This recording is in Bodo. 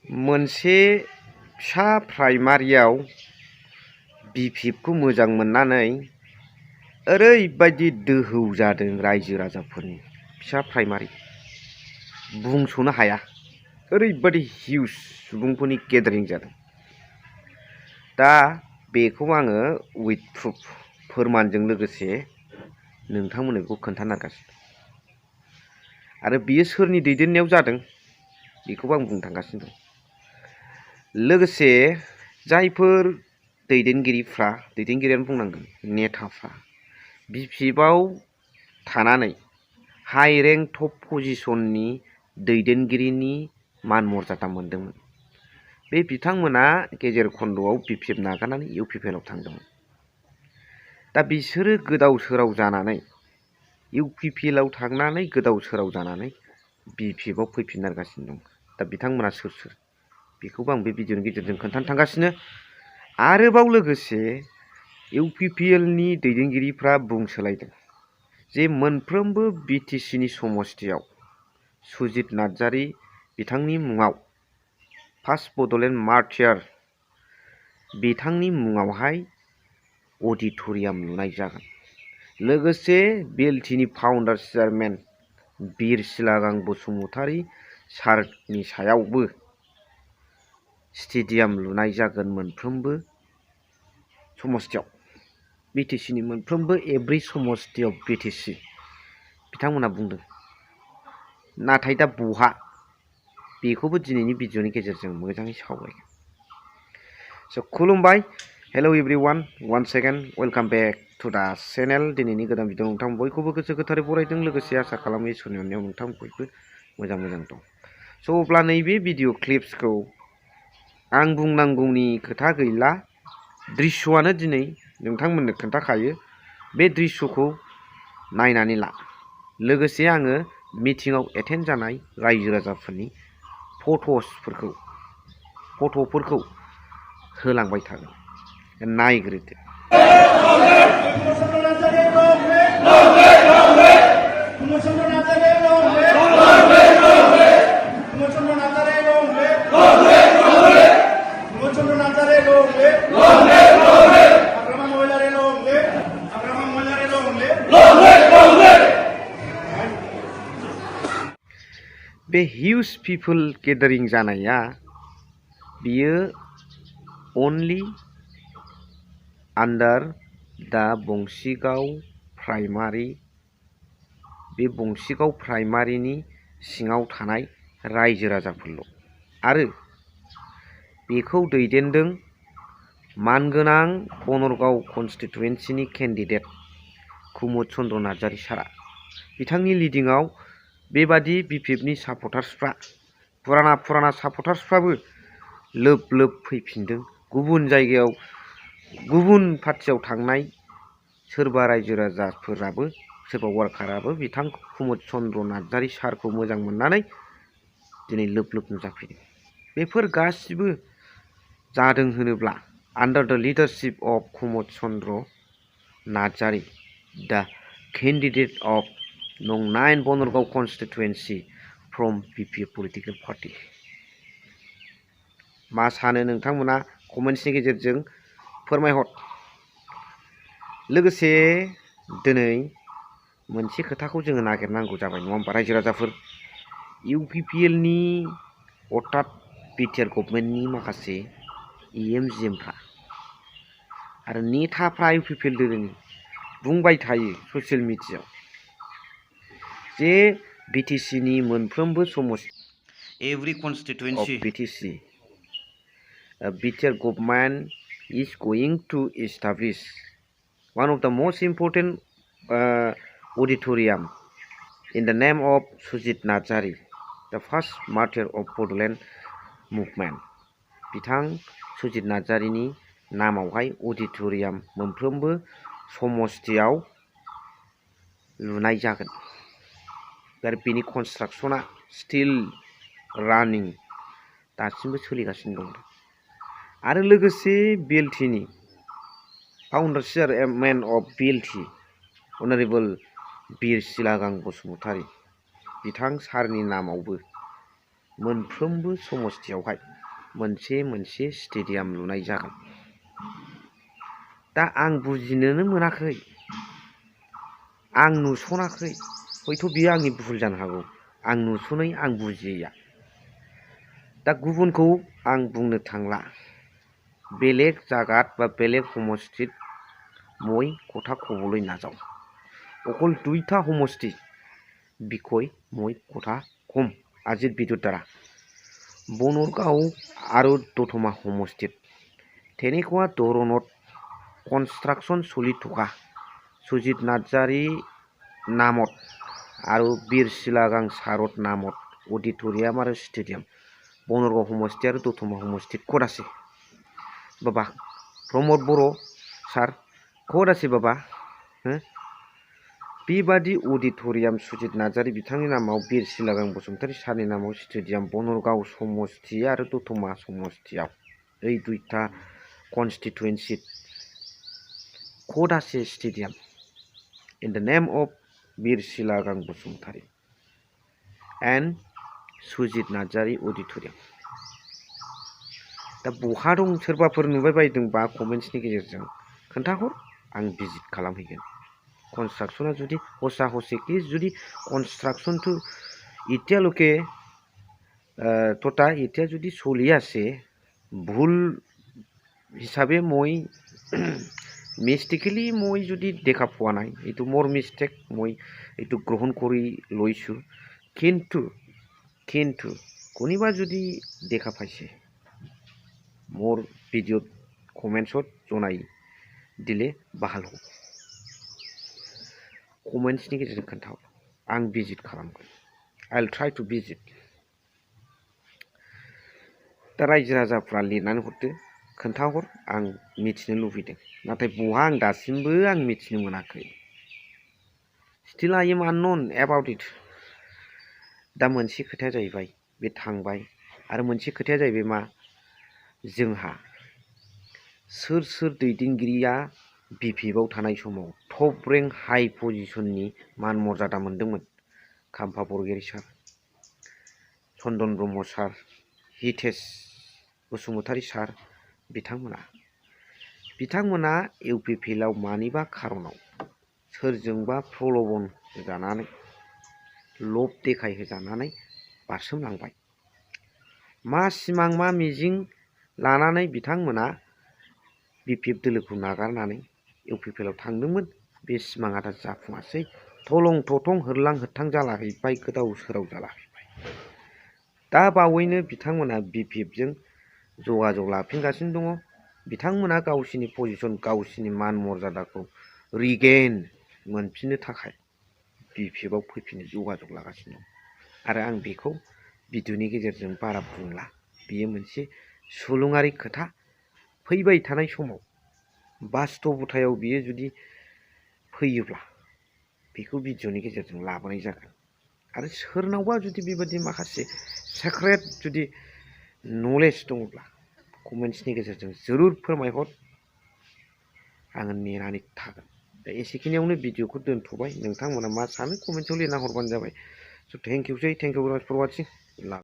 मोनसे फिसा प्राइमारियाव BPF खौ मोजां मोननानै ओरैबायदि दोहौ जादों रायजो राजाफोरनि फिसा प्राइमारि बुंस'नो हाया ओरैबायदि हिउज सुबुंफोरनि गेदारिं जादों। दा बेखौ आङो उइथ प्रुफ फोरमानजों लोगोसे नोंथांमोननो खोन्थानो नागिरगासिनो आरो बियो सोरनि दैदेननायाव जादों बेखौबो आं बुंनो थांगासिनो दं। लोगोसे जायफोर दैदेनगिरियानो बुंनांगोन नेताफ्रा BPF आव थानानै हाइ रेंक टप पजिशननि दैदेनगिरिनि मान मर्यादा मोनदोंमोन। बे बिथांमोना गेजेर खन्द'आव BPF नागारनानै UPPL आव थांदोंमोन। दा बिसोरो गोदाव सोराव जानानै UPPL आव थांनानै गोदाव सोराव जानानै BPF आव फैफिननो नागिरगासिनो दं। दा बिथांमोना सोर बेखौबो आं बे भिडिअनि गेजेरजों खोन्थानो थांगासिनो। आरोबाव लोगोसे UPPL नि दैदेनगिरिफ्रा बुंसोलायदों जे मोनफ्रोमबो BTC नि समस्तियाव सुजित नार्जारी बिथांनि मुङाव फार्स्ट बड'लेण्ड मार्टियार बिथांनि मुङावहाय अडिट'रियाम लुनाय जागोन। लोगोसे BLT नि फाउन्डार चेयारमेन बिरसिलागां बसुमतारी सारनि सायावबो स्टेडियाम लुनाय जागोन। मोनफ्रोमबो समस्तियाव BTC नि मोनफ्रोमबो एभ्रि समस्तियाव BTC बिथांमोना बुंदों। नाथाय दा बहा बेखौबो दिनैनि भिडिअनि गेजेरजों मोजाङै सावरायगोन। स' खुलुमबाय, hello everyone, once again welcome back to the channel. दिनैनि गोदान भिडिअ नोंथां बयखौबो गोसो गोथारै बरायदों। लोगोसे आसा खालामो इसोरनि अननायाव नोंथां बयबो मोजां दं। स' अब्ला नैबे भिडिअ क्लिप्सखौ आं बुंनांगौनि खोथा गैला, दृश्यआनो दिनै नोंथांमोननो खोन्थाखायो। बे दृश्यखौ नायनानै ला। लोगोसे आङो मिटिंआव एटेन्ड जानाय रायजो राजाफोरनि फट'फोरखौ होलांबाय थागोन, नायग्रोदो। बे हिउज पिपल गेदारिं जानाया बियो अनलि आन्डार दा बंसिगाव प्राइमारि। बे बंसिगाव प्राइमारिनि सिङाव थानाय रायजो राजाफोरल' आरो बेखौ दैदेनदों मानगोनां बनरगाव कनस्टिटुवेन्सिनि केन्डिडेट कुमुद चन्द्र नार्जारी सारा। बिथांनि लिडिंआव बेबादि BPF नि सापर्टार्सफ्रा फुराना सापर्टार्सफ्राबो लोब फैफिनदों। गुबुन जायगायाव गुबुन पार्टियाव थांनाय सोरबा रायजो राजाफोराबो सोरबा वार्काराबो बिथां कुमुद चन्द्र नार्जारी सारखौ मोजां मोननानै दिनै लोब नुजाफैदों। बेफोर गासिबो जादों होनोब्ला under the leadership of Kumud Chandra Narzary, दा केन्डिडेट अफ नं 9 Banargaon constituency from BPF political party. मा सानो नोंथांमोना कमेन्ट्सनि गेजेरजों फोरमायहर। लोगोसे दिनै मोनसे खोथाखौ जोङो नागिरनांगौ जाबाय, नङा होमबा रायजो राजाफोर? UPPL नि अर्थात बिटिआर गभर्नमेन्टनि माखासे EMGMफ्रा आरो नेताफ्रा UPPL दोलोनि बुंबाय थायो ससियेल मिडियायाव जे BTC नि मोनफ्रोमबो every constituency of BTC BTR government is going to establish one of the most important auditorium in the name of Sujit Narzary, the first martyr of bodoland movement. बिथां सुजित नार्जारीनि नामावहाय अडिट'रियाम मोनफ्रोमबो समस्तियाव लुनाय जागोन आरो बेनि कनस्ट्राक्सना स्टिल रानिं, दासिमबो सोलिगासिनो दं। आरो लोगोसे BLT नि फाउन्डार चेयारमेन अफ BLT अनारेबल बिरसिलागां बसुमतारी बिथां सारनि नामावबो मोनफ्रोमबो समस्तियावहाय मोनसे मोनसे स्टेडियाम लुनाय जागोन। दा आं बुजिनोनो मोनाखै, आं नुसनाखै, हयथ' बियो आंनि भुल जानो हागौ, आं नुसनै आं बुजियैया। दा गुबुनखौ आं बुंनो थांला, बेलेग जागात बा बेलेग समस्थित মই কথা ক'বলৈ নাযাওঁ। অকল দুইটা সমষ্টি বিষয় মই কথা ক'ম আজিৰ ভিডিঅ'ৰ দ্বাৰা। বনগাঁও আৰু দতমা সমষ্টিত তেনেকুৱা ধৰণত কনষ্ট্ৰাকশ্যন চলি থকা সুজিত নাৰ্জাৰী নামত আৰু বীर শিলাगां सारत नामत অডিটোৰিয়াম আৰু ষ্টেডিয়াম বনগাঁও সমষ্টি আৰু দতমা সমষ্টিত ক'ত আছে বাবা? प्रमद बर' सार ক'ত আছে बाबा? बेबादि অডিটোৰিয়াম सुजित नार्जारी बिथांनि नामाव बीर शिलागां बसुमतारी सारनि नामाव स्टेडियाम बनगांव समष्टि आरो दतमा समष्टियाव এই দুইটা कन्स्टिटुएन्सित ক'ত আছে stadium in the name of Bir Shilagang Basumatary and Sujit Narzary auditorium। दा बहा दं सोरबाफोर नुबाय बायदोंबा कमेन्ट्सनि गेजेरजों खोन्थाहर, आं भिजिट खालामहैगोन। कनस्ट्राक्शना जुदि हसा हसिकि जुदि कनस्ट्राक्शनটো এতিয়ালৈকে এতিয়া যদি চলি আছে, ভুল হিচাপে মই মিষ্টেকলি মই যদি দেখা পোৱা নাই, এইটো মোৰ মিষ্টেক, মই এইটো গ্ৰহণ কৰি লৈছোঁ। কিন্তু কোনোবা যদি দেখা পাইছে মোৰ ভিডিঅ'ত কমেন্টছত জনাই দিলে ভাল হ'ব। कमेन्ट्सनि गेजेरजों खोन्थाहर, आं भिजिट खालामगोन। I will try to visit। दा रायजो राजाफ्रा लिरनानै हरदो, खोन्थाहर, आं मिथिनो लुबैदों। नाथाय बहा आं दासिमबो आं मिथिनो मोनाखै। Still I am unknown about it। दा मोनसे खोथाया जाहैबाय बे थांबाय, आरो मोनसे खोथाया जाहैबाय मा, जोंहा सोर सोर दैदेनगिरिया BPF आव थानाय समाव टप रेंक हाई पजिशननि मान मर्यादा मोनदोंमोन। काम्पा बर'गियारि सार, चन्दन ब्रह्म सार, हितेश बसुमतारी सार बिथांमोना UPPL आव मानिबा खारनाव सोरजोंबा प्रल'भन होजानानै लब देखायहोजानानै बारसोमलांबाय। मा सिमां मा मिजिं लानानै बिथांमोना BPF दोलोखौ नागारनानै UPPL आव थांदोंमोन, बे सिमाङा दा जाफुङासै। थलं थथं होरलां होथां जालाहैबाय, गोदाव सोराव जालाहैबाय। दा बावैनो बिथांमोना BPF जों जगाजग लाफिनगासिनो दङ। बिथांमोना गावसिनि पजिशन, गावसिनि मान मर्यादाखौ रिगेइन मोनफिननो थाखाय BPF आव फैफिनो जगाजग लागासिनो दं। आरो आं बेखौ भिडिअ'नि गेजेरजों बारा बुंला, बेयो मोनसे सुलुङारि खोथा। फैबाय थानाय समाव बास्तबतायाव बियो जुदि फैयोब्ला बेखौ भिडिअ'नि गेजेरजों लाबोनाय जागोन। आरो सोरनावबा जुदि बेबायदि माखासे सिक्रेट जुदि नलेज दङब्ला कमेन्ट्सनि गेजेरजों जरुर फोरमायहर, आङो नेनानै थागोन। दा एसेखिनियावनो भिडिअ'खौ दोनथ'बाय। नोंथांमोना मा सानो कमेन्ट्सआव लिरना हरबानो जाबाय। स' थेंक इउ भेरि माच फर वाचिं।